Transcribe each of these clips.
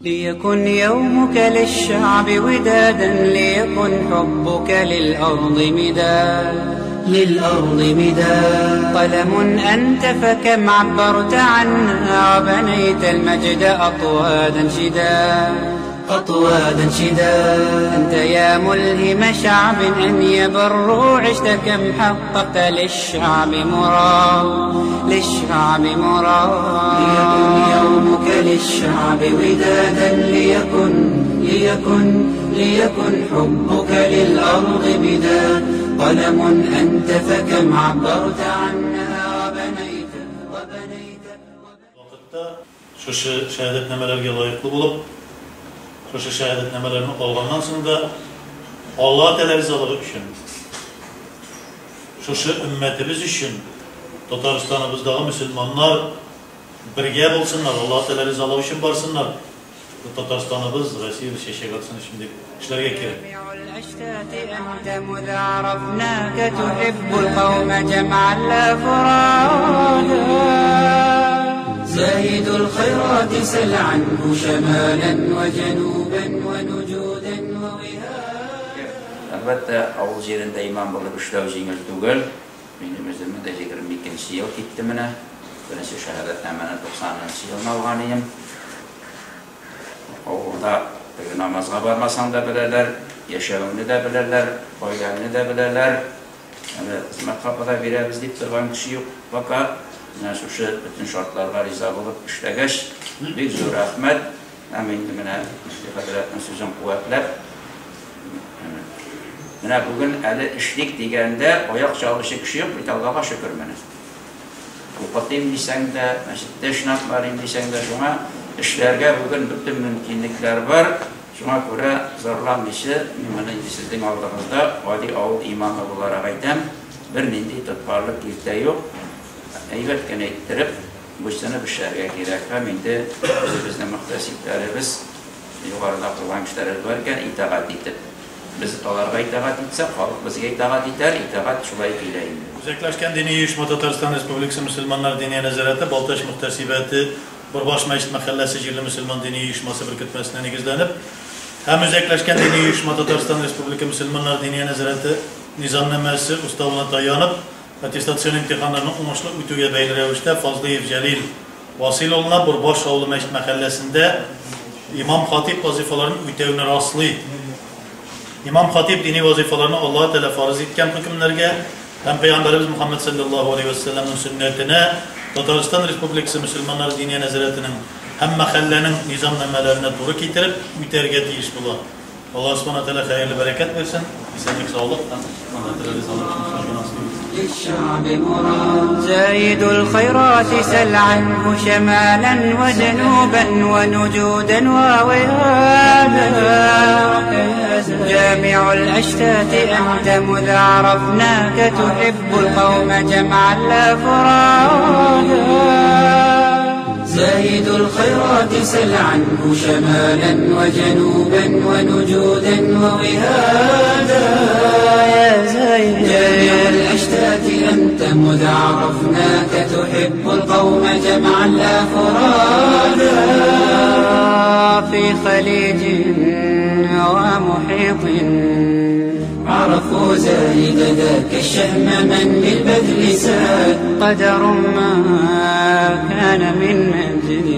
ليكن يومك للشعب ودادا، ليكن حبك للأرض مداد، للأرض مداد. قلم أنت فكم عبرت عنا وبنيت المجد أطوادا شداد، أطوادا شداد. أنت يا ملهم شعب أن يبروا، عشت كم حققت للشعب مراد، للشعب مراد. ليكن يومك للشعب ودادا، ليكن ليكن ليكن حبك للأرض مداد. قلم أنت فكم عبرت عنا وبنيت وبنيت. Вакытта шушы шәһадәтнамәләргә лаеклы булып, шушы шәһадәтнамәләрне алганнан соң да Алла Тәгалә ризалыгы өчен, шушы өммәтебез өчен Татарстаныбыздагы мөселманнар бергә булсыннар, Алла Тәгалә ризалыгы өчен барсыннар. Татарстаныбыз Россия чәчәк атсын өчен дип эшләргә кирәк. الأشتات أنت مذ عرفناك تحب القوم جمعا لا فرادا. زاهد الخيرات سل عنه شمالا وجنوبا ونجودا ووهادا. Әлбәттә, авыл җирендә имам булып эшләү җиңел түгел. Минем үземә дә 22 ел китте менә. Беренче шәһадәтнамәне 90 елны алган идем. Авылда теге намазга бармасаң да беләләр, яшәвеңне дә беләләр, гаиләңне дә беләләр. Әле хезмәт хакы да бирәбез дип торган кеше юк пока. Менә шушы бөтен шартларга риза булып эшләгәч, бик зур рәхмәт. Һәм инде менә Мөфти хәзрәтнең сүзен куәтләп, менә бүген әле эшлик дигәндә аяк чалучы кеше юк бит, Аллага шөкер менә. Укытыйм дисәң дә, мәчеттә эшләп барыйм дисәң дә, шуңа эшләргә бүген бөтен мөмкинлекләр бар. Шуңа күрә зарланмыйча, мин моны инде сезнең алдыгызда гади авыл имамы буларак әйтәм, бернинди тоткарлык киртә юк. Әйбәт кенә иттереп, буйсынып эшләргә кирәк. Һәм инде үзебезнең мөхтәсибләребез, югарыда кылган кешеләребез бар икән, итагать итеп. Без аларга итагать итсәк, халык безгә итагать итәр, итагать шулай килә инде. Үзәкләшкән дини оешма Татарстан Республикасы мөселманнар диния нәзарәте Балтач мөхтәсибәте Борбаш мәчет мәхәлләсе җирле мөселман дини оешмасы беркетмәсенә нигезләнеп һәм Үзәкләшкән дини оешма Татарстан Республика мөселманнар диния нәзарәте низамнамәсе уставына таянып аттестацион имтиханнарны уңышлы үтүгә бәйле рәвештә Фазлыев Җәлил Васил улына Борбаш авылы мәчет мәхәлләсендә имам хатип вазифаларын үтәүне раслый. Имам хатип дини вазифаларны Аллаһ Тәгалә фарыз иткән хөкемнәргә һәм Пәйгамбәребез Мухаммад саллаллаһу алейһи ва сәлламның сөннәтенә, Татарстан Республикасы мөселманнар диния нәзарәтенең һәм мәхәлләнең низамнамәләренә туры китереп үтәргә тиеш була. Аллаһ Субхана Тәгалә хәерле бәрәкәт бирсен, исәнлек, саулык һәм Аллаһ Тәгалә ризалыгы өчен эшләргә насыйп итсен. للشعب مراد. زايد الخيرات سل عنه شمالا وجنوبا ونجودا ووهادا. جامع الأشتات أنت مذ عرفناك تحب القوم جمعا لا فرادا. زايد الخيرات سل عنه شمالا وجنوبا ونجودا ووهادا. يا زايد جامع الأشتات أنت مذ عرفناك تحب القوم جمعا لا فرادا. في خليج ومحيط عرفوا زايد ذاك الشهم من بالبذل ساد. قدر ما كان من مجد،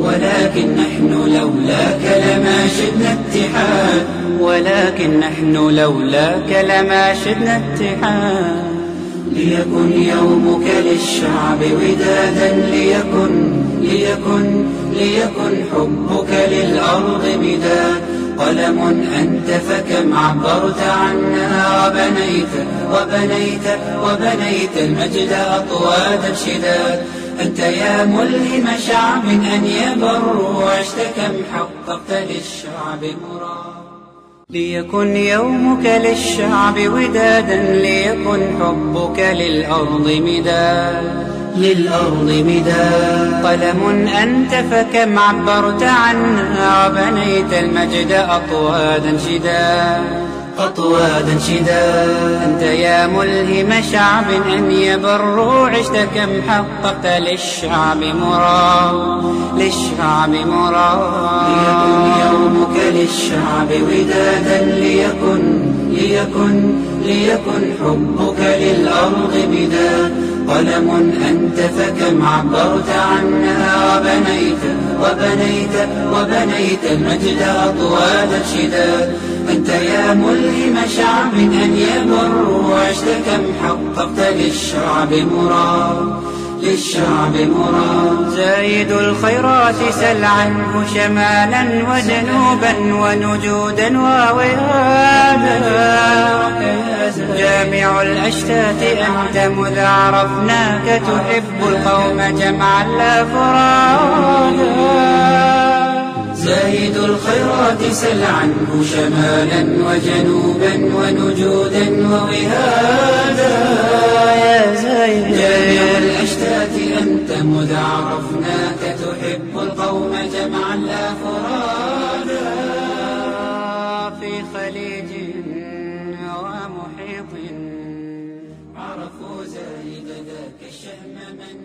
ولكن نحن لولاك لما شدنا اتحاد، ولكن نحن لولاك لما شدنا اتحاد. ليكن يومك للشعب ودادا، ليكن ليكن ليكن حبك للأرض مداد. قلم أنت فكم عبرت عنا وبنيت وبنيت وبنيت المجد أطوادا شداد. أنت يا ملهم شعب أن يبروا، عشت كم حققت للشعب مراد. ليكن يومك للشعب ودادا، ليكن حبك للأرض مداد، للأرض مداد. قلم أنت فكم عبرت عنا وبنيت المجد أطوادا شداد. أطوادا شداد. أنت يا ملهم شعب أن يبروا، عشت كم حققت للشعب مراد، للشعب مراد. ليكن يومك للشعب ودادا، ليكن ليكن ليكن حبك للأرض بداد. قلم أنت فكم عبرت عنها، وبنيت وبنيت وبنيت المجد أطوادا شداد. أنت يا ملهم شعب أن يبروا، عشت كم حققت للشعب مراد، للشعب مراد. زايد الخيرات سل عنه شمالا وجنوبا ونجودا ووهادا، جامع الأشتات أنت مذ عرفناك، تحب القوم جمعا لا فرادا. زايد الخيرات سل عنه شمالا وجنوبا ونجودا ووهادا، يا زايد جامع الأشتات أنت مذ عرفناك، تحب القوم جمعا لا فرادا. في خليج ومحيط عرفوا زايد ذاك الشهم من